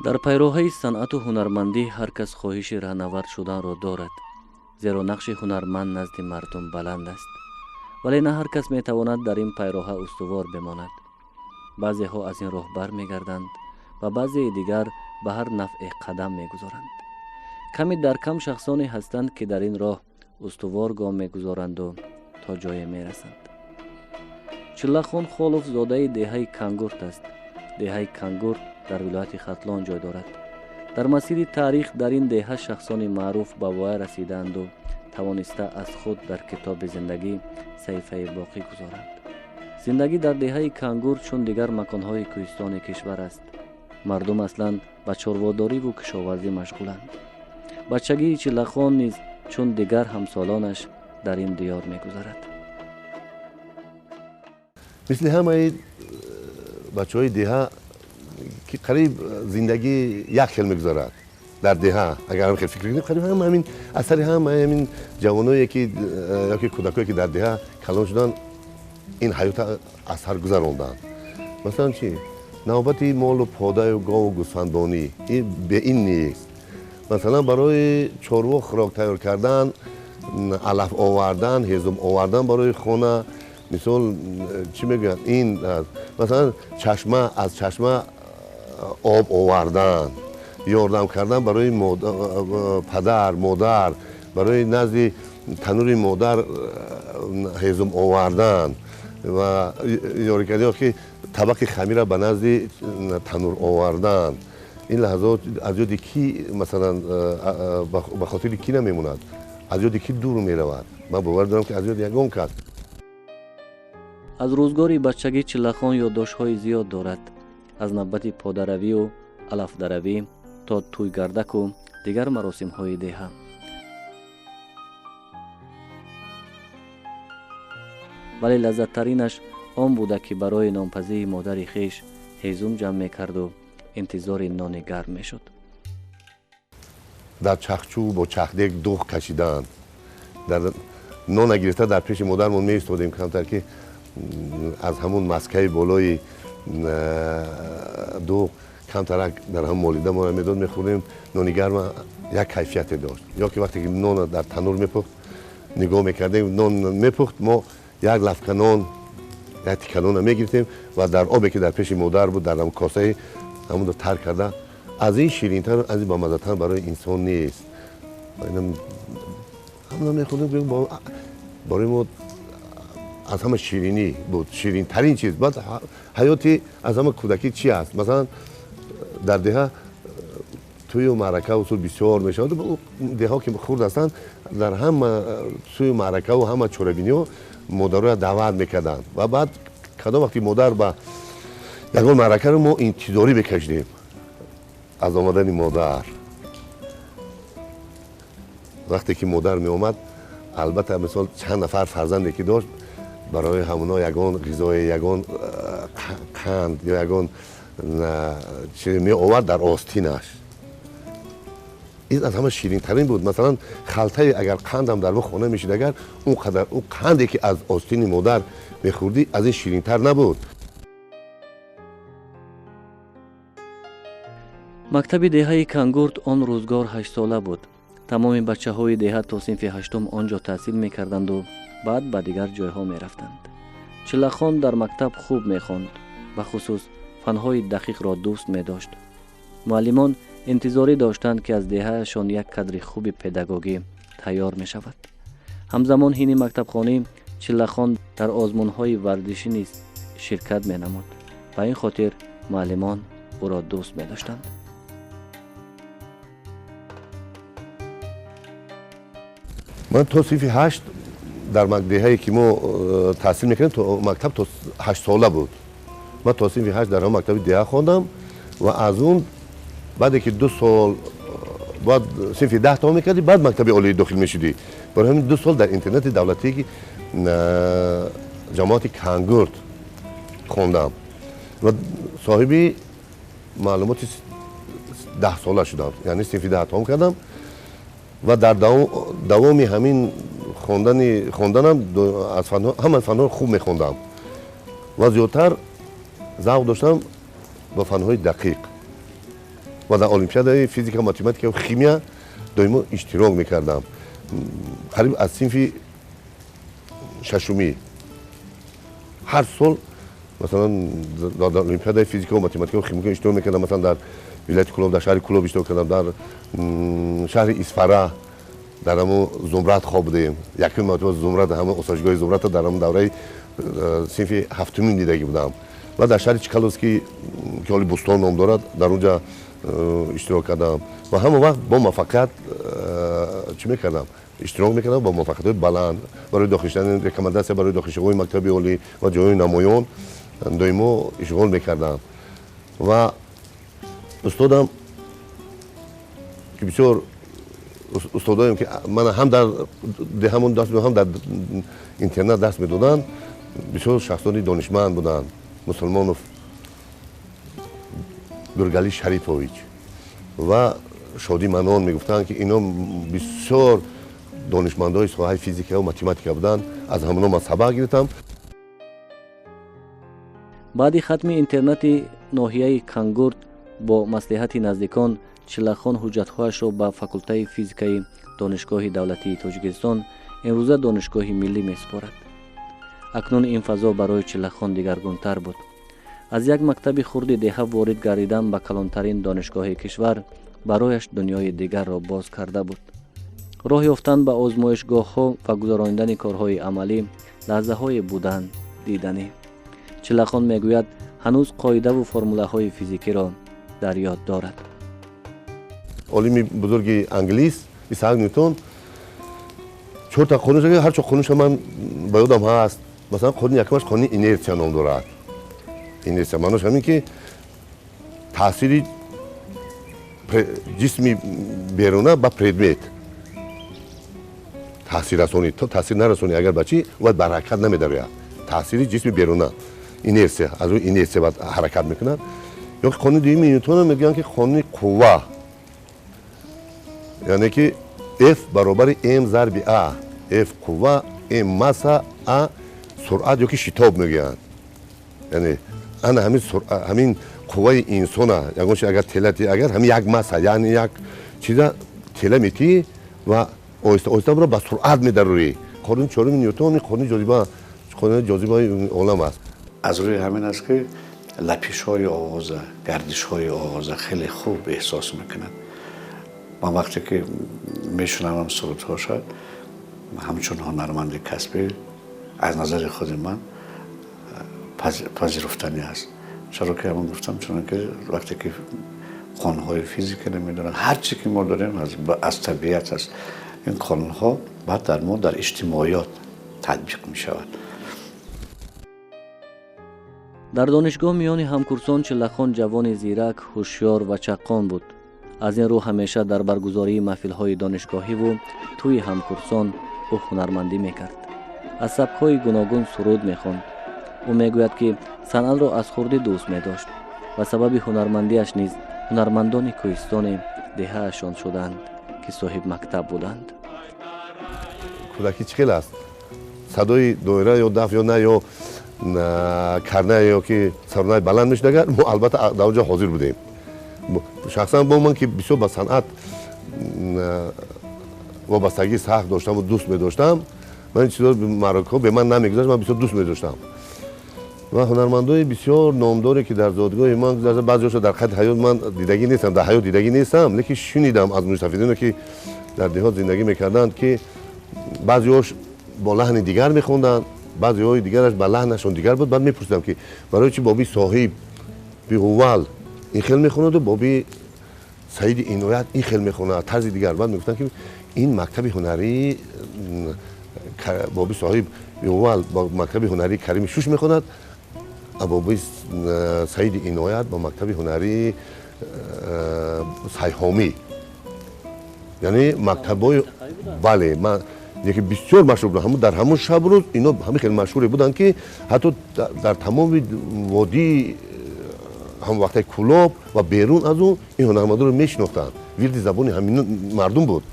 Дар пайроҳаи санъату ҳунармандӣ ҳар кас хоҳиши раҳнавард шуданро дорад, зеро нақши ҳунарманд назди мардум баланд аст. Вале на ҳар кас метавонад дар ин пайроҳа устувор бимонад. Баъзеҳо аз ин роҳ бармегарданд ва баъзеи дигар ба ҳар нафъе қадам мегузоранд. Ками дар кам шахсоне ҳастанд, ки дар ин роҳ устувор гом мегузоранду то ҷое мерасанд. Чиллахон Холов зодаи деҳаи Кангурт аст. Деҳаи Кангурт дар вилояти Хатлон ҷой дорад. Дар масири таърих дар ин деҳа шахсони маъруф ба воя расидаанду тавониста аз худ дар китоби зиндагӣ саҳифае боқӣ гузоранд. Зиндагӣ дар деҳаи Кангурт чун дигар маконҳои кӯҳистони кишвар аст. Мардум аслан ба чорводориву кишоварзӣ машғуланд. Бачагии Чиллахон низ чун дигар ҳамсолонаш дар ин диёр мегузарад. Мисли ҳамаи бачаҳои деҳа ки қариб зиндагӣ як хел мегузарад дар деҳа, агар ҳам хел фикр кунем, қариб ҳама ҳамин асари ҳама ҳамин ҷавоное ки ёки кӯдакое ки дар деҳа калон шуданд, ин ҳаёта аз сар гузаронданд. Масалан чи? Навбати молу подаю гову гӯсфандонӣ ин бе ин нест. Масалан барои чорво хӯрок тайёр кардан, алаф овардан, ҳезум овардан барои хона, мисол чӣ мегӯянд, ин масалан чашма, аз чашма об овардан, ёрдам кардан барои падар, модар, барои назди танури модар ҳезум овардан ва ёрӣ кардан, ки табақи хамира ба назди танур овардан. Ин лаҳзаот аз ёди ки, масалан, ба хотири ки намемонад, аз ёди ки дур меравад? Ман бовар дорам, ки аз ёди ягон кас. Аз рӯзгори бачагӣ Чиллахон ёддоштҳои зиёд дорад. Аз навбати подаравию алафдаравӣ то тӯйгардаку дигар маросимҳои деҳа. Вале лаззаттаринаш он буда, ки барои нонпазии модари хеш ҳезум ҷамъ мекарду интизори нони гарм мешуд. Дар чахчӯ бо чахдег дуғ кашиданд, дар нона гирифта дар пеши модармон меистодем, камтар ки аз ҳамун маскаи болои дуғ камтарак дар ҳам молида моро медод, мехӯрдем. Нони гарма як кайфияте дошт. Ё ки вақте ки нона дар танур мепухт, нигоҳ мекардем, нон мепухт, мо як лафка нон, як тика нона мегирифтем ва дар обе ки дар пеши модар буд, дар ҳамун косаи ҳамунро тар карда, аз ин ширинтар, аз ин бамаззатар барои инсон нест. Ҳамуна мехӯрдем, барои мо аз ҳама ширинӣ буд, ширинтарин чиз. Баъд ҳаёти аз ҳама кӯдакӣ чи аст? Масалан, дар деҳа тӯю маърака усул бисёр мешавад. Деҳаҳо ки хурд ҳастанд, дар ҳама сӯю маъракаву ҳама чорабиниҳо модароя даъват мекарданд. Ва баъд кадом вақти модар ба ягон маъракаро мо интизорӣ мекашидем аз омадани модар. Вақте ки модар меомад, албатта, мисол, чанд нафар фарзанде ки дошт, барои ҳамуно ягон ғизое, ягон қанд ё ягон чизе меовард дар остинаш. Ин аз ҳама ширинтарин буд. Масалан, халтаи агар қандам дар мо хона мешид, агар он қадар он қанде ки аз остини модар мехӯрдӣ, аз ин ширинтар набуд. Мактаби деҳаи Кангурт он рӯзгор 8сола буд. Тамоми бачаҳои деҳа то синфи ҳаштум он ҷо таҳсил мекарданду баъд ба дигар ҷойҳо мерафтанд. Чиллахон дар мактаб хуб мехонд, бахусус фанҳои дақиқро дӯст медошт. Муаллимон интизорӣ доштанд, ки аз деҳаашон як кадри хуби педагогӣ тайёр мешавад. Ҳамзамон ҳини мактабхонӣ Чиллахон дар озмунҳои варзишӣ низ ширкат менамуд. Ба ин хотир муаллимон ӯро дӯст медоштанд. Ман то синфи 8 дар деҳае ки мо таҳсил мекардем, то мактаб то 8сола буд. Ман то синфи 8 дар ҳамон мактаби деҳа хондам ва аз он баъде ки 2 сол баъд синфи 10 тамом мекардӣ, баъд мактаби олии дохил мешудӣ. Барои ҳамин 2 сол дар интернати давлатие ки ҷамоати Кангурт хондам ва соҳиби маълумоти 10сола шудам, яъне синфи 10 тамом кардам. Ва дар давоми ҳамин хонданам аз ҳама фанҳоро хуб мехондам ва зиёдтар завқ доштам ба фанҳои дақиқ. Ва дар олимпиадаи физика, математика ва химия доимо иштирок мекардам. Қариб аз синфи шашумӣ ҳар сол, масалан, дар олимпиадаи физика ва математика ва химия иштирок мекардам. Масалан, дар вилояти Кӯлоб, дар шаҳри Кӯлоб иштирок кардам, дар шаҳри Исфара дар ҳамон Зумрад хоб будем. Якум маротиба Зумрад, ҳамон осоишгоҳи Зумрадро дар ҳамон давраи синфи ҳафтумин дидагӣ будам. Ва дар шаҳри Чкаловский, ки ҳоли Бӯстон ном дорад, дар онҷа иштирок кардам ва ҳама вақт бо муваффақият чӣ мекардам, иштирок мекардам бо муваффақиятҳои баланд. Барои дохил шудани, рекомендация барои дохилшавии мактаби олӣ ва ҷойҳои намоён доимо ишғол мекардам. Ва устодам, ки бисёр устодоем, ки мана ҳам дар деҳамон дарс, ҳам дар интернат дарс медоданд, бисёр шахсони донишманд буданд: Мусулмонов Гургали Шарипович ва Шодӣ Манон. Мегуфтанд, ки ино бисёр донишмандои соҳаи физика ва математика буданд. Аз ҳамоно ман сабақ гирифтам. Баъди хатми интернати ноҳияи Кангурт, бо маслиҳати наздикон, Чиллахон ҳуҷҷатҳояшро ба факултаи физикаи Донишгоҳи давлатии Тоҷикистон, имрӯза Донишгоҳи миллӣ, месупорад. Акнун ин фазо барои Чиллахон дигаргунтар буд. Аз як мактаби хурди деҳа ворид гардидан ба калонтарин донишгоҳи кишвар барояш дунёи дигарро боз карда буд. Роҳ ёфтан ба озмоишгоҳҳо ва гузаронидани корҳои амалӣ лаҳзаҳое буданд диданӣ. Чиллахон мегӯяд, ҳанӯз қоидаву формулаҳои физикиро дар ёд дорад. Олими бузурги англис Исаак Нютон чорта қонун, ҳар чор қонунша ман ба ёдам ҳаст. Масалан, қонуни якумаш қонуни инерсия ном дорад. Инерсия маънош ҳамин, ки таъсири ҷисми беруна ба предмет таъсир расонӣ, то таъсир нарасонӣ, агар ба чӣ бояд ба ҳаракат намедарояд. Таъсири ҷисми беруна, инерсия, аз рӯи инерсия баъд ҳаракат мекунад. Ё ки қонуни дуюми Нютона мегӯянд, ки қонуни қувва, яъне ки F баробари m зарби a. F қувва, m масса, a суръат ё ки шитоб мегӯянд. Яъне ана ҳамин қувваи инсона, ягон чи агар телати, агар ҳамин як масса, яъне як чиза тела метиҳӣ ва оҳиста оҳиста ба суръат медарорӣ. Қонуни чоруми Нютон қонуни ҷозиба, қонуни ҷозибаи олам аст. Аз рӯи ҳамин аст, ки лапишҳои овоза, гардишҳои овоза хеле хуб эҳсос мекунад. Ман вақте ки мешунавам сурудҳоша, ҳамчун ҳунарманди касбӣ, аз назари худи ман пазируфтанӣ аст. Чаро ки ҳамон гуфтам, чунки вақте ки қонунҳои физика намедонанд, ҳар чи ки мо дорем, аз табиат аст. Ин қонунҳо баъд дар мо дар иҷтимоиёт татбиқ мешавад. Дар донишгоҳ миёни ҳамкурсон Чиллахон ҷавони зирак, ҳушёр ва чаққон буд. Аз ин рӯ ҳамеша дар баргузории маҳфилҳои донишгоҳиву тӯи ҳамкурсон ӯ ҳунармандӣ мекард, аз сабкҳои гуногун суруд мехонд. Ӯ мегӯяд, ки санъатро аз хурдӣ дӯст медошт ва сабаби ҳунармандиаш низ ҳунармандони кӯҳистони деҳаашон шуданд, ки соҳиб мактаб буданд. Кӯдакӣ чӣ хел аст? Садои доира ё даф ё на ё карна ё ки саронаи баланд мешуд агар, мо албатта дар он ҷо ҳозир будем. Шахсан бо ман, ки бисёр ба санъат вобастагии сахт доштаму дӯст медоштам, ман ин чизо маъракаҳо бе ман намегузашт. Ман бисёр дӯст медоштам ва ҳунармандои бисёр номдоре, ки дар зодгоҳи ман, баъзеҳоша дар қайди ҳаёт ман дидагӣ нестам, дар ҳаёт дидагӣ нестам, лекин шунидам аз мустафидине, ки дар деҳот зиндагӣ мекарданд, ки баъзеҳош бо лаҳни дигар мехонданд, баъзеҳои дигараш ба лаҳнашон дигар буд. Баъд мепурсидам, ки барои чи Боби Соҳиб Биҳуввал ин хел мехонаду Боби Саиди Иноят ин хел мехонад, тарзи дигар. Баъд мегуфтанд, ки ин мактаби ҳунарии Боби Соҳиб Биҳуввал бо мактаби ҳунарии Карими Шуш мехонад, а Боби Саиди Иноят бо мактаби ҳунарии Сайҳомӣ, яъне мактабҳои, бале, яке бисёр машҳур буданд. Ҳамун дар ҳамун шаб рӯз ино ҳамин хеле машҳуре буданд, ки ҳатто дар тамоми водии ҳамон вақтаи Кӯлоб ва берун аз он ин ҳунармандонро мешинохтанд. Вирди забони ҳамин мардум буд.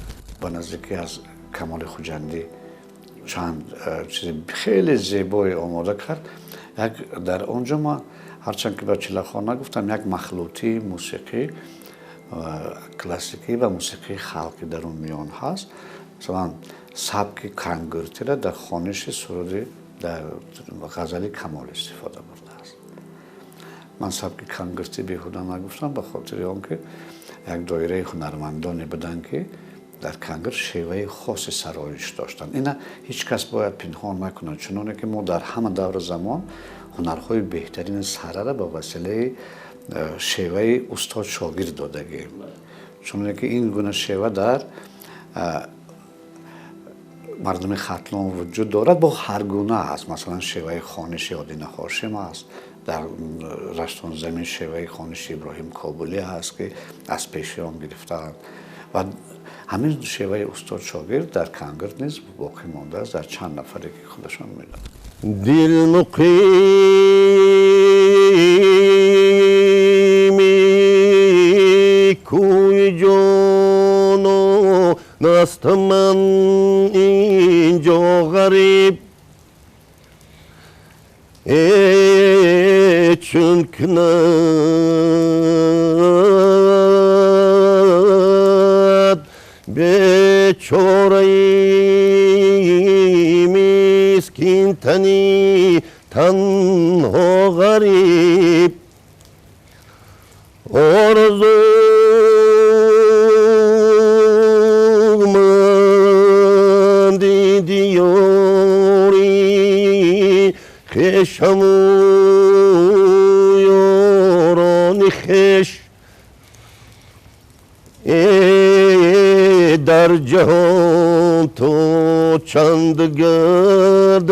Ба наздикӣ аз Камоли Хуҷандӣ чанд чизи хеле зебое омода кард. Як дар он ҷо ман, ҳарчанд ки ба Чиллахон нагуфтам, як махлутии мусиқӣ. Классикӣ ва мусиқии халқӣ дар он миён ҳаст. Масалан, сабки кангуртиро дар хониши суруди дар ғазали Камол истифода бурдааст. Ман сабки кангуртӣ беҳуда нагуфтам, ба хотири он ки як доираи ҳунармандоне буданд, ки дар кангир шеваи хоси сароиш доштанд. Ина ҳеҷ кас бояд пинҳон накунад, чуноне ки мо дар ҳама давру замон ҳунарҳои беҳтарини сарара ба василаи шеваи устод шогирд додагем. Чуноне ки ин гуна шева дар мардуми Хатлон вуҷуд дорад, бо ҳар гуна аст. Масалан, шеваи хониши Одина Ҳошим аст, дар Раштонзамин шеваи хониши Иброҳим Кобулӣ аст, ки аз пеши он гирифтаанд. Ва ҳамин шеваи устод шогирд дар кангир низ боқӣ мондааст дар чанд нафаре ки худашон медонанд. Дил муқими кӯи ҷонон аст, ман инҷо ғариб, чун кунад бечораи мискинтани танҳо ғариб. Орзуманди диёри хешаму ёрони хеш, дар ҷаҳон то чанд гардам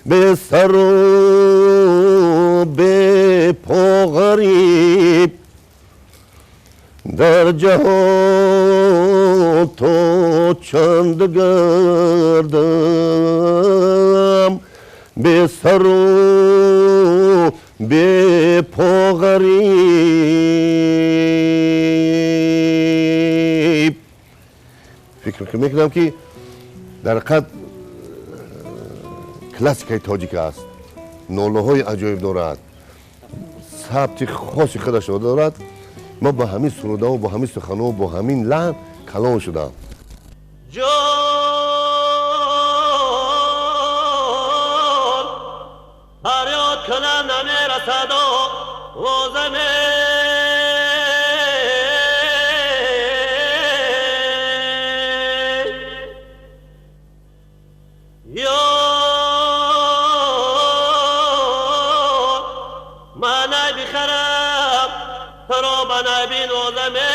бесару бепо ғариб, дар ҷаҳон то чанд гардам бесару бепо ғариб. Фикр мекунам, ки дар ҳақиқат классикаи тоҷик аст, нолаҳои аҷоиб дорад, сабти хоси худашро дорад. Ма бо ҳамин сурудаҳо, бо ҳамин суханҳо, бо ҳамин лаҳн калон шудам. Ҷон фарёд кунам намерасад овозаме, ёр ман най бихарам туро ба най бинозаме.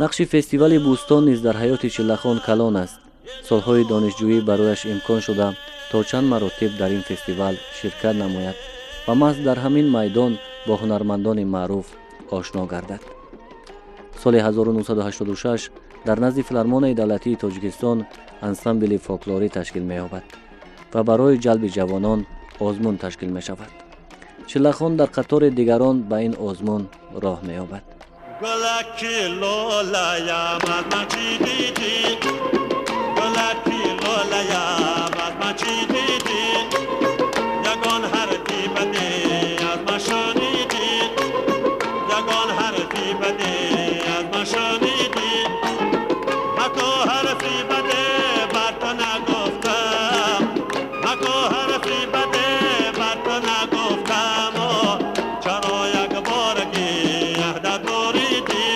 Нақши фестивали Бӯстон низ дар ҳаёти Чиллахон калон аст. Солҳои донишҷӯӣ барояш имкон шуда то чанд маротиб дар ин фестивал ширкат намояд ва маҳз дар ҳамин майдон бо ҳунармандони маъруф ошно гардад. Соли 1986 дар назди Филармонияи давлатии Тоҷикистон ансамбли фолклорӣ ташкил меёбад ва барои ҷалби ҷавонон озмун ташкил мешавад. Чиллахон дар қатори дигарон ба ин озмун роҳ меёбад. Гулаки лолаям аз ман чӣ дидӣ? Гулаки лолаям аз ман чӣ дидӣ? Ягон ҳарфи баде аз ман шунидӣ? Ягон ҳарфи баде аз ман шунидӣ? Маку ҳарфи баде бар ту нагуфтам, маку ҳарфи баде бар ту нагуфтам, чаро як борагӣ аҳдат буридӣ?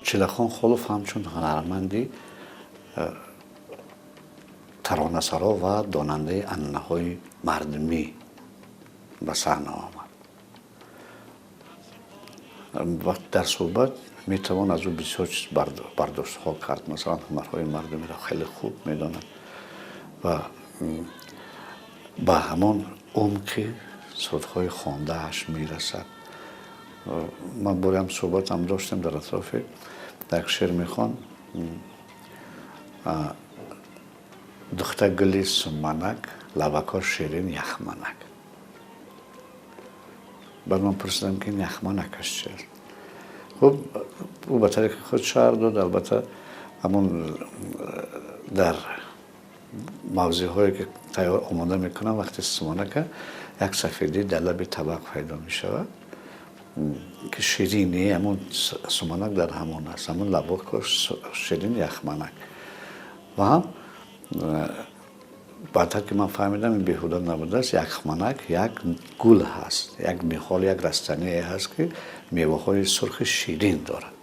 Чиллахон Холов ҳамчун ҳунарманди таронасаро ва донандаи анъанаҳои мардумӣ ба саҳна омад. Вақт дар суҳбат метавон аз ӯ бисёр чиз бардоштҳо кард. Масалан, ҳунарҳои мардумиро хеле хуб медонад ва ба ҳамон умқи сурудҳои хондааш мерасад. Ман бореам суҳбатам доштем дар атрофи як шеър мехон: духта гули суманак, лабако ширин яхманак. Баъд ман пурсидам, ки ин яхманакаш чист? Хуб, ӯ ба тариқи худ шарҳ дод. Албатта, ҳамон дар мавзеъҳое ки тайёр омода мекунам, вақти суманака як сафедӣ дар лаби табақ пайдо мешавад, ки ширини ҳамон суманак дар ҳамон аст, ҳамон лабо ширин яхманак. Ва ҳам баъдтар ки ман фаҳмидам, ин беҳуда набудааст. Яхманак як гул ҳаст, як ниҳол, як растание ҳаст, ки меваҳои сурхи ширин дорад.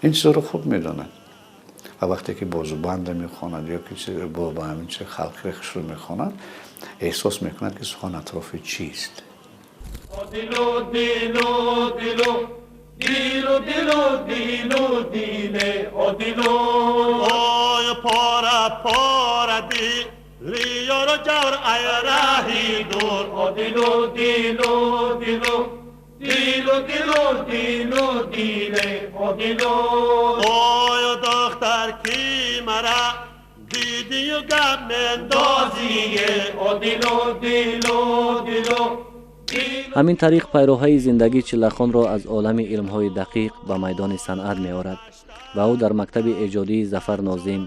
Ин чизоро хуб медонад ва вақте ки бозубанда мехонад ё ки бо ҳамин чи халқи хушрӯ мехонад, эҳсос мекунад, ки сухан атрофи чист. Дилу дилу дилу дилу дилу дилу диле о дилу ой пора пора ди лиёро ҷавр ай раҳи дур о дилу дилу дилу дилу дилу дилу диле о дилу ой духтар ки мара дидию гап мендозие о дилу дилу дилу. Ҳамин тариқ пайроҳаи зиндагӣ Чиллахонро аз олами илмҳои дақиқ ба майдони санъат меорад ва ӯ дар мактаби эҷодии Зафар Нозим,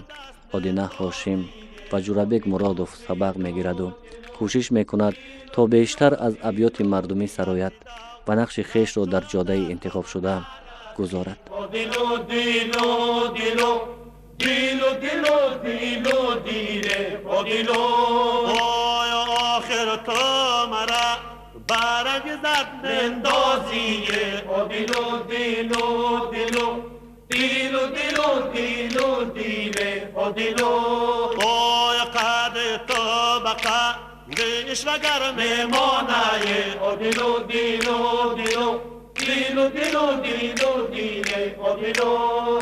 Одина Ҳошим ва Ҷурабек Муродов сабақ мегираду кӯшиш мекунад, то бештар аз абёти мардумӣ сарояд ва нақши хешро дар ҷодаи интихобшуда гузорад. Дилу дилу дилу дилу дилу дилу диле о дилу ой охир ту мара бараг зад мендозие о дилу дилу дилу дилу дилу дилу диле о дилу ой қад ту ба қади ишвагар мемонае о дилу дилу дилу дилу дилу дилу диле о дилу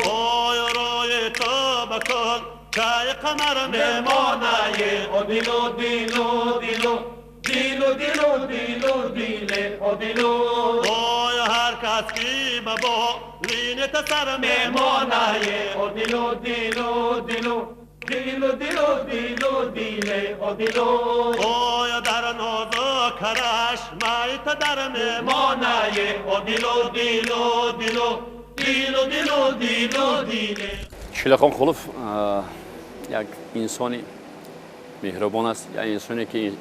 ой рӯи ту ба кул чай қамар мемонае о дилу дилу дилу дилу дилу дилу диле о дилу ой ҳар кас ки ба болини сар мемонае о дилу дилу дилу дилу дилу дилу диле о дилу ой дар нозу карашмаи та дар мемонае о дилу дилу дилу дилу дилу дилу диле. Чиллахон Холов як инсони меҳрубон аст, як инсоне ки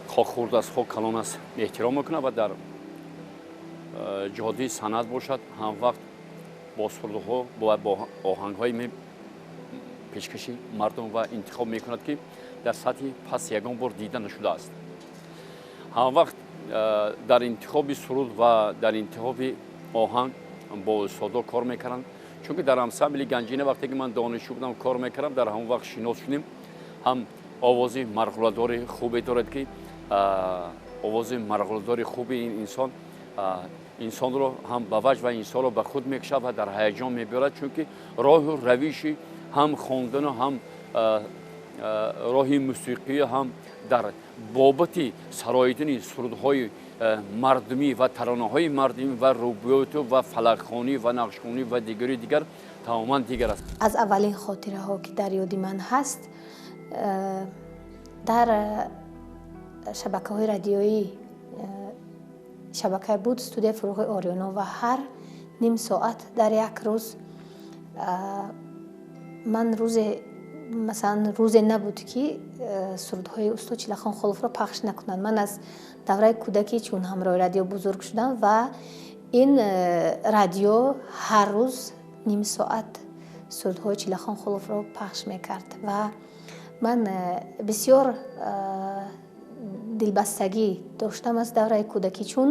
хок хурд аст, хок калон аст, эҳтиром мекунад ва дар ҷодаи санъат бошад, ҳам вақт бо сурудҳо ва бо оҳангҳои пешкаши мардум ва интихоб мекунад, ки дар сатҳи паст ягон бор дида нашудааст. Ҳам вақт дар интихоби суруд ва дар интихоби оҳанг бо устодо кор мекунанд, чунки дар ансамбли Ганҷина, вақте ки ман донишҷӯ будам, кор мекардам, дар ҳамон вақт шинос шудем. Ҳам овози марғулладори хубе дорад, ки овози марғулладори хуби ин инсон инсонро ҳам ба ваҷд ва инсонро ба худ мекушад ва дар ҳаяҷон мебиёрад, чунки роҳу равиши ҳам хондану ҳам роҳи мусиқӣ, ҳам дар бобати сароидани сурудҳои мардумӣ ва таронаҳои мардумӣ ва рубоиёту ва фалакхонӣ ва нақшхонӣ ва дигари дигар тамоман дигар аст. Аз аввалин хотираҳо, ки дар ёди ман ҳаст, дар шабакаҳои радиоӣ шабакае буд, студияи Фуруғи Ориёно, ва ҳар ним соат дар як рӯз ман рӯзе, масалан, рӯзе набуд, ки сурудҳои устод Чиллахон Холовро пахш накунанд. Ман аз давраи кӯдакӣ чун ҳамроҳи радио бузург шудам ва ин радио ҳар рӯз ним соат сурудҳои Чиллахон Холовро пахш мекард ва ман бисёр дилбастагӣ доштам аз давраи кӯдакӣ, чун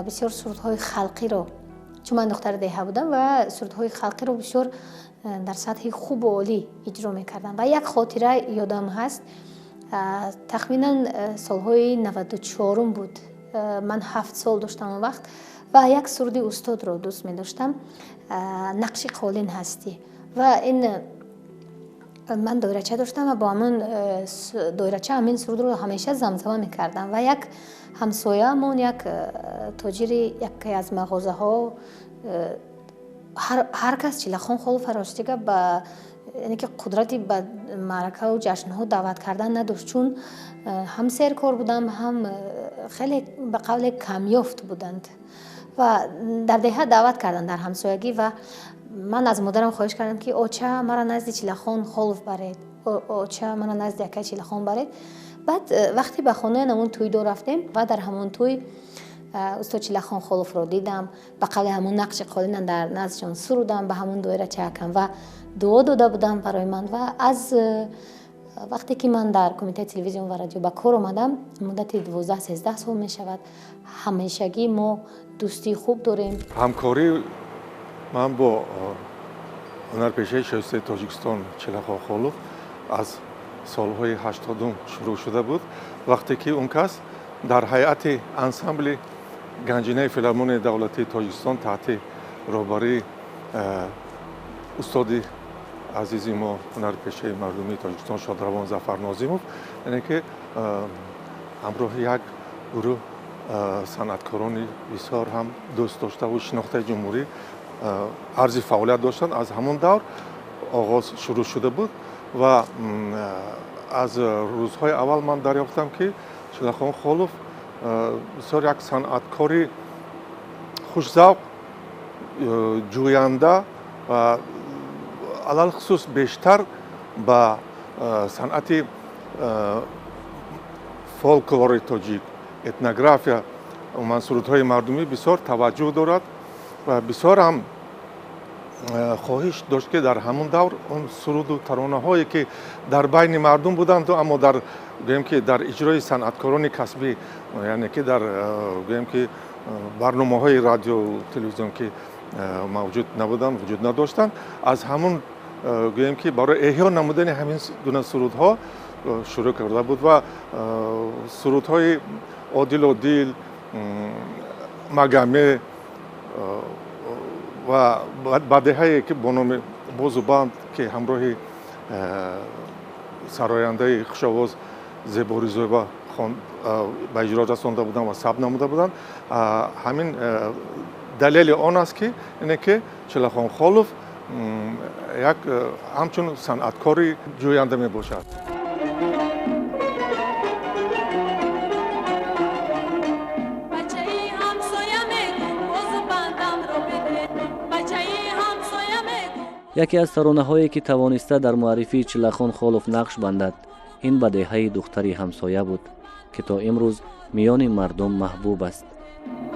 бисёр сурудҳои халқиро, чун ман духтари деҳа будам ва сурудҳои халқиро бисёр дар сатҳи хубу олӣ иҷро мекардам. Ва як хотира ёдам ҳаст, тахминан солҳои 94-ум буд, ман 7 сол доштам он вақт ва як суруди устодро дӯст медоштам, «Нақши қолин ҳастӣ». Ва ин ман доирача доштам ва бо ҳамон доирача ҳамин сурудро ҳамеша замзама мекардам. Ва як ҳамсояамон, як тоҷири яке аз мағозаҳо, ҳар кас Чиллахон Холова ростига ба яъне ки қудрати ба маъракаву ҷашнҳо даъват кардан надошт, чун ҳам серкор будам, ҳам Хеле ба қавле камёфт буданд ва дар деҳа даъват карданд дар ҳамсоягӣ ва ман аз модарам хоҳиш кардам, ки оча, мара назди Чилахон Холов баред, оча, мара назди акаи Чилахон баред. Баъд вақте ба хонаи ҳамон тӯйдор рафтем ва дар ҳамон тӯй устод Чилахон Холовро дидам, ба қавли ҳамон нақши қолина дар наздишон сурудам, ба ҳамон доира чакам ва дуо дода будам барои ман. Ва аз вақте ки ман дар Кумитаи телевизион ва радио ба кор омадам, муддати 12-13 сол мешавад, ҳамешагӣ мо дӯстии хуб дорем. Ҳамкории ман бо ҳунарпешаи шоистаи Тоҷикистон Чилахон Холов аз солҳои 80 шурӯъ шуда буд, вақте ки он кас дар ҳайати ансамбли Ганҷинаи филармонияи давлатии Тоҷикистон таҳти роҳбарии устоди азизи мо, ҳунарпешаи мардумии Тоҷикистон Шодравон Зафар Нозимов, яъне ки ҳамроҳи як гурӯҳ санъаткорони бисёр ҳам дӯст доштаву шинохтаи ҷумҳурӣ арзи фаъолият доштанд. Аз ҳамон давр оғоз шурӯъ шуда буд ва аз рӯзҳои аввал ман дарёфтам, ки Чилахон Холов бисёр як санъаткори хушзавқ, ҷӯянда ва алалхусус бештар ба санъати фолклори тоҷик, этнография, умуман сурудҳои мардумӣ бисёр таваҷҷӯҳ дорад ва бисёр ҳам хоҳиш дошт, ки дар ҳамон давр он суруду таронаҳое, ки дар байни мардум буданд, аммо дар гӯем ки дар иҷрои санъаткорони касбӣ, яъне ки дар гӯем ки барномаҳои радио телевизион ки мавҷуд набуданд, вуҷуд надоштанд, аз ҳамон гӯем ки барои эҳё намудани ҳамин гуна сурудҳо шурӯъ карда буд ва сурудҳои Одил-Одил, Магаме ва бадеҳае, ки бо номи Бозубанд, ки ҳамроҳи сарояндаи хушовоз Зебо Ризоева ба иҷро расонда буданд ва сабт намуда буданд, ҳамин далели он аст, ки ине ки Чилахон Холов як ҳамчун санъаткори ҷӯянда мебошад. Яке аз таронаҳое, ки тавониста дар муаррифии Чилахон Холов нақш бандад, ин бадеҳаи духтари ҳамсоя буд, ки то имрӯз миёни мардум маҳбуб аст.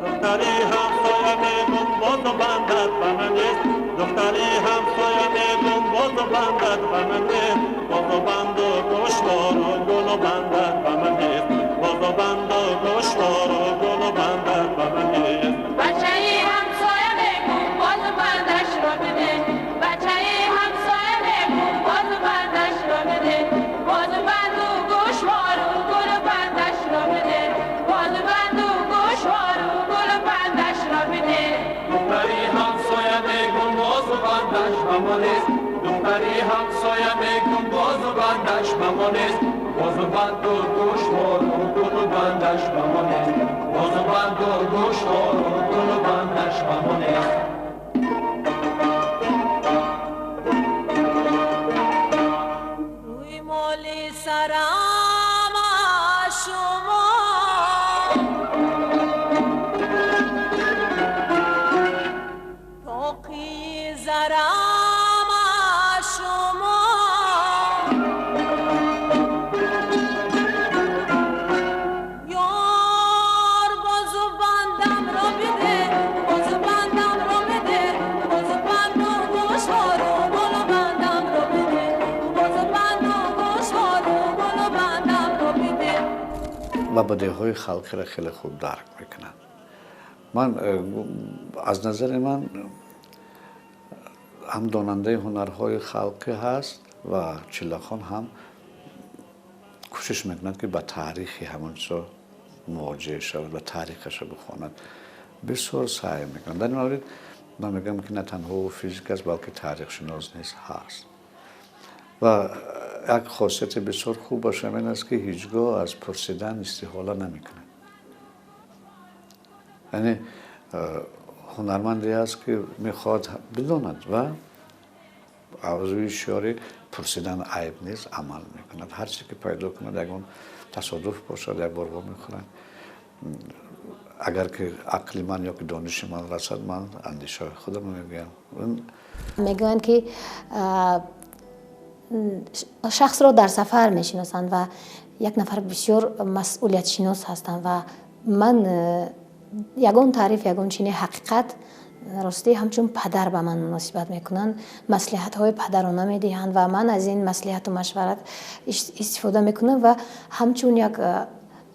Духтари ҳамсоя мегум, бозу бандад ба ман нест, духтари ҳамсоя мегум, бозу бандад ба ман нест, бозу банду гӯшвору гулу бандад ба ман нест, бозу банду гӯшвору гулу бандад ба ман нест. Бачаи ҳамсоя мегум, бозу бандашро биде, бачаи ҳамсоя мегум, бозу бандашро биде, бозу банду гӯшвору гулу бандашро биде, бозу банду гӯшвору гулу бандашро биде. Духтари ҳамсоя мегум, бозу бандаш ба мо нест, духтари ҳамсоя мегум, бозу бандаш ба мо нест, бозу банду гӯшвору гулу бандаш ба мо нест, бозу банду гӯшвору гулу бандаш ба мо нест. Рӯи моли сарам шумо, тоқи зарам шумо, ёр бозу бандамро биде, бозу бандамро биде, бозу банду гӯшвору гулу бандамро биде, бозу банду гӯшвору гулу бандамро биде. Ва бадеҳҳои халқиро хеле хуб дарк мекунад. Ман аз назари ман ҳам донандаи ҳунарҳои халқӣ ҳаст ва Чилахон ҳам кӯшиш мекунад, ки ба таърихи ҳамон чизо муоҷиҳ шавад ва таърихашро бихонад. Бисёр саъй мекунад. Дар ин маврид ман мегӯям, ки на танҳо физик аст, балки таърихшинос низ ҳаст. Ва як хосияти бисёр хубаш ҳамин аст, ки ҳеҷ гоҳ аз пурсидан истиҳола намекунад. Яъне ҳунарманде аст, ки мехоҳад бидонад ва аз рӯи шиёри пурсидан айб нест амал мекунад. Ҳар чизе ки пайдо кунад, ягон тасодуф бошад, як бор вомехӯрад, Агар ки ақли ман ё ки дониши ман расад, ман андешаҳои худам мегӯям. Мегӯянд, ки шахсро дар сафар мешиносанд ва як нафар бисёр масъулиятшинос ҳастанд ва ман ягон таъриф, ягон чини ҳақиқат ростӣ ҳамчун падар ба ман муносибат мекунанд, маслиҳатҳои падарона медиҳанд ва ман аз ин маслиҳату машварат истифода мекунам ва ҳамчун як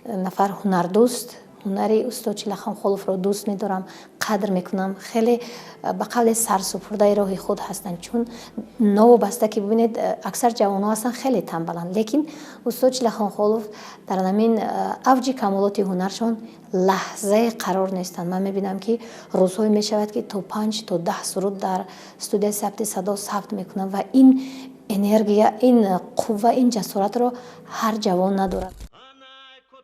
нафар ҳунардӯст ҳунари устод Чилахон Холовро дӯст медорам, қадр мекунам. Хеле ба қавле сарсупурдаи роҳи худ ҳастанд, чун новобаста ки бибинед, аксар ҷавонҳо ҳастанд хеле тамбаланд, лекин устод Чилахон Холов дар ҳамин авҷи камолоти ҳунаршон лаҳзае қарор нестанд. Ман мебинам, ки рӯзҳое мешавад, ки то 5 то 10 суруд дар студияи сабти садо сабт мекунанд ва ин энергия, ин қувва, ин ҷасоратро ҳар ҷавон надорад.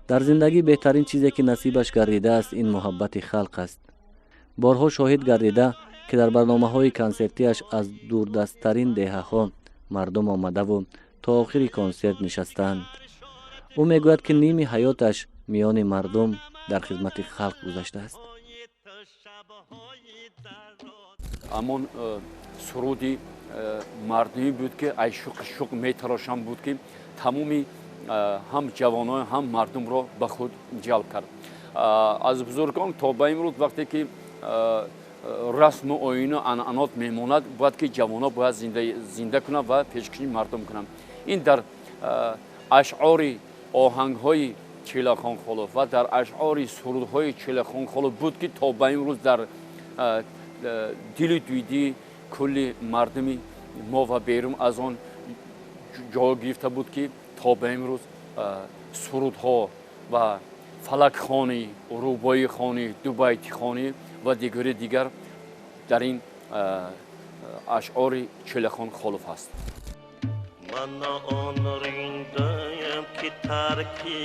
Дар зиндагӣ беҳтарин чизе, ки насибаш гардидааст, ин муҳаббати халқ аст. Борҳо шоҳид гардида, ки дар барномаҳои консертиаш аз дурдасттарин деҳаҳо мардум омадаву то охири консерт нишастаанд. Ӯ мегӯяд, ки ними ҳаёташ миёни мардум дар хизмати халқ гузаштааст. Ҳамон суруди мардумӣ буд, ки ай шуқи шуқ метарошам буд, ки тамоми ҳам ҷавонон, ҳам мардумро ба худ ҷалб кард. Аз бузургон то ба имрӯз вақте ки расму оину анъанот мемонад, бояд ки ҷавонон бояд зинда кунанд ва пешкаши мардум кунанд. Ин дар ашъори оҳангҳои Чилахон Холов ва дар ашъори сурудҳои Чилахон Холов буд, ки то ба имрӯз дар дилу диди кулли мардуми мо ва берун аз он ҷой гирифта буд, ки то ба имрӯз сурудҳо ва фалакхонӣ, рубоихонӣ, дубайтихонӣ ва дигари дигар дар ин ашъори Чилахон Холов ҳаст. Ман он риндаям, ки тарки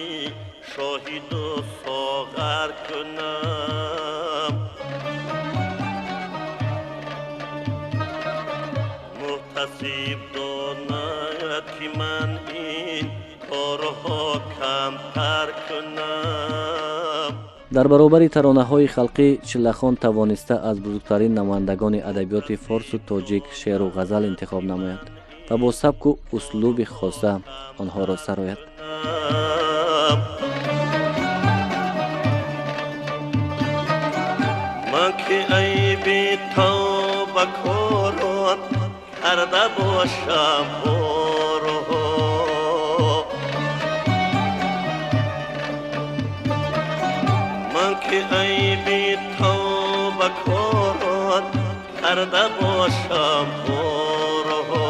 шоҳиду соғар кунам, муҳтасиб донад, ки ман ин корҳо камтар кунам. Дар баробари таронаҳои халқӣ Чиллахон тавониста аз бузургтарин намояндагони адабиёти форсу тоҷик шеъру ғазал интихоб намояд ва бо сабку услуби хоса онҳоро сарояд. Ман ки айби тавбакорон карда бошам борҳо, ман ки айби тавбакорон карда бошам борҳо,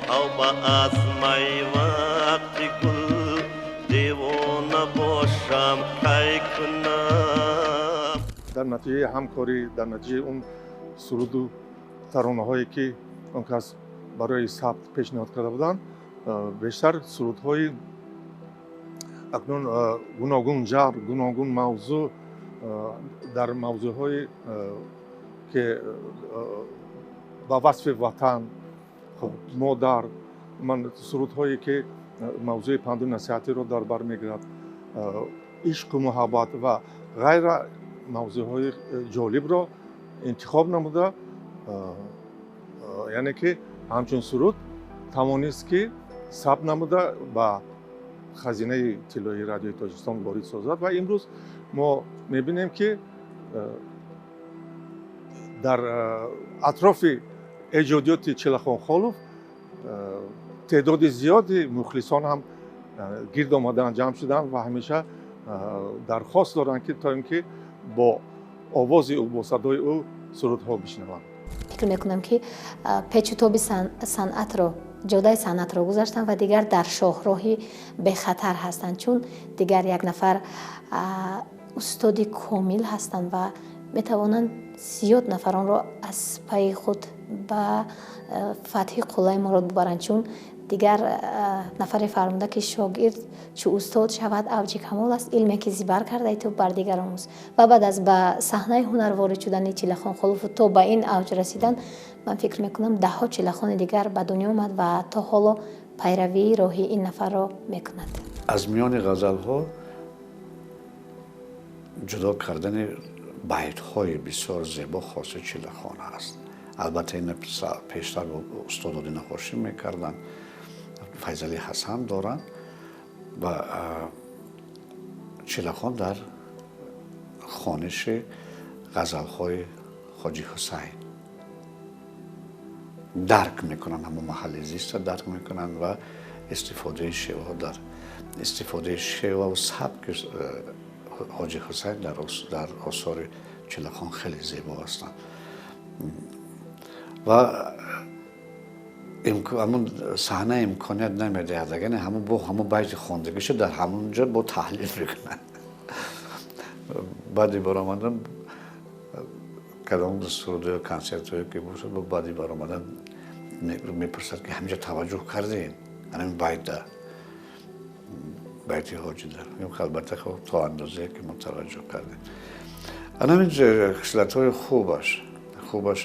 тавба аз май вақти гул девона бошам кай кунам. Дар натиҷаи ҳамкорӣ, дар натиҷаи он суруду таронаҳое, ки он кас барои сабт пешниҳод карда буданд, бештар сурудҳои акнун гуногун жанр, гуногун мавзӯъ, дар мавзӯъҳое, ки ба васфи ватан, модар, ман сурудҳое, ки мавзӯи панду насиҳатиро дар бар мегирад, ишқу муҳаббат ва ғайра мавзӯъҳои ҷолибро интихоб намуда, яъне ки ҳамчун суруд тавонист, ки сабт намуда ба хазинаи тиллоии радиои Тоҷикистон ворид созад. Ва имрӯз мо мебинем, ки дар атрофи эҷодиёти Чилахон Холов теъдоди зиёди мухлисон ҳам гирд омаданд, ҷамъ шуданд ва ҳамеша дархост доранд, ки то ин ки бо овози ӯ, бо садои ӯ сурудҳо бишнаванд. Фикр мекунам, ки печу тоби санъатро, ҷодаи санъатро гузаштанд ва дигар дар шоҳроҳи бехатар ҳастанд, чун дигар як нафар устоди комил ҳастанд ва метавонанд зиёд нафаронро аз пайи худ ба фатҳи қуллаи мурод бубаранд, чун дигар нафаре фармуда, ки шогирд чу устод шавад авҷи камол аст, илме ки зибар кардаи ту бар дигар омӯз. Ва баъд аз ба саҳнаи ҳунар ворид шудани Чилахон Холову то ба ин авҷ расидан, ман фикр мекунам, даҳҳо Чилахони дигар ба дунё омад ва то ҳоло пайравии роҳи ин нафарро мекунад. Аз миёни ғазалҳо Ҷудо кардани байтҳои бисёр зебо хоси Чилахон аст. Албатта ина пештар устод Одина Ҳошим мекарданд, Файзали Ҳасан доранд ва Чилахон дар хониши ғазалҳои Хоҷи Ҳусайн дарк мекунанд, ҳамон маҳалли зиста дарк мекунанд ва истифодаи шеваҳо дар истифодаи шеваву сабки Ҳоҷи Ҳусайн дар осори Чилахон хеле зебо ҳастанд. Ва ҳамун саҳна имконият намедиҳад, яъне ҳамун бо ҳамун байти хондагиша дар ҳамун ҷо бо таҳлил мекунанд. Баъди баромадан кадом суруд ё консертҳое ки бошад, бо баъди баромадан мепурсад ки ҳаминҷа таваҷҷӯҳ кардем, ҳамин байта, байти ҳоҷида. Албатта то андозае ки мо таваҷҷӯҳ кардем. Ҳамин хислатҳои хубаш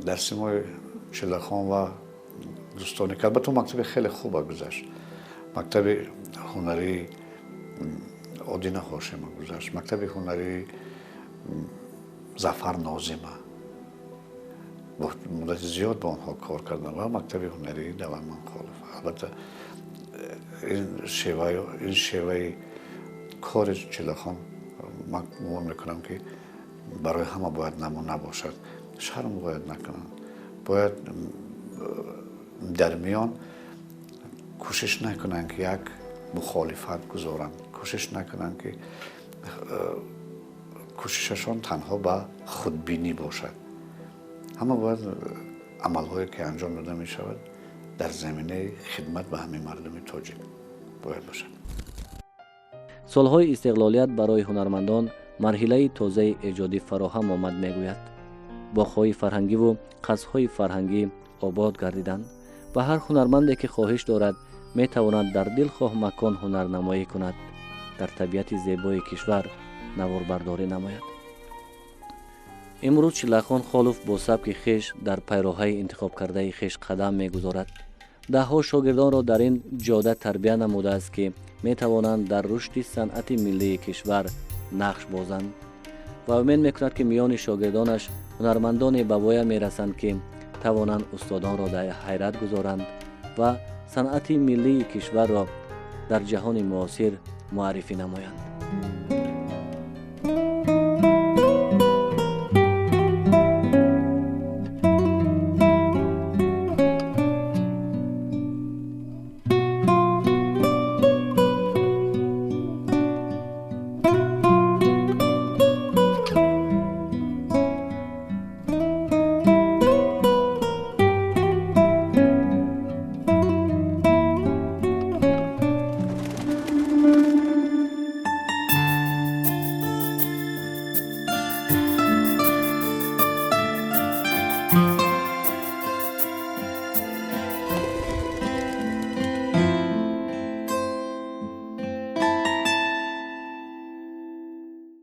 дар симои Чилахон ва дӯстоне ки албатта мактаби хеле хуба гузашт, мактаби ҳунарии Одина Ҳошима гузашт, мактаби ҳунарии Зафар Нозима, муддати зиёд бо онҳо кор кардам, ва мактаби ҳунарии Давлатманд Холов. Албатта ин шеваи кори Чилахон ман гумон мекунам ки барои ҳама бояд намуна бошад. Шарм бояд накунанд, бояд дар миён кӯшиш накунанд ки як мухолифат гузоранд, кӯшиш накунанд ки кӯшишашон танҳо ба худбинӣ бошад. Ҳама бояд амалҳое ки анҷом дода мешавад дар заминаи хидмат ба ҳамаи мардуми тоҷик бояд бошад. Солҳои истиқлолият барои ҳунармандон марҳилаи тозаи эҷодӣ фароҳам омад, мегӯяд. Боғҳои фарҳангиву қасрҳои фарҳангӣ обод гардиданд ва ҳар ҳунарманде ки хоҳиш дорад метавонад дар дилхоҳ макон ҳунарнамоӣ кунад, дар табиати зебои кишвар наворбардорӣ намояд. Имрӯз Чилахон Холов бо сабки хеш дар пайроҳаи интихобкардаи хеш қадам мегузорад. Даҳҳо шогирдонро дар ин ҷода тарбия намудааст ки метавонанд дар рушди санъати миллии кишвар нақш бозанд ва умед мекунад ки миёни шогирдонаш ҳунармандоне ба воя мерасанд ки тавонанд устодонро дар ҳайрат гузоранд ва санъати миллии кишварро дар ҷаҳони муосир муаррифӣ намоянд.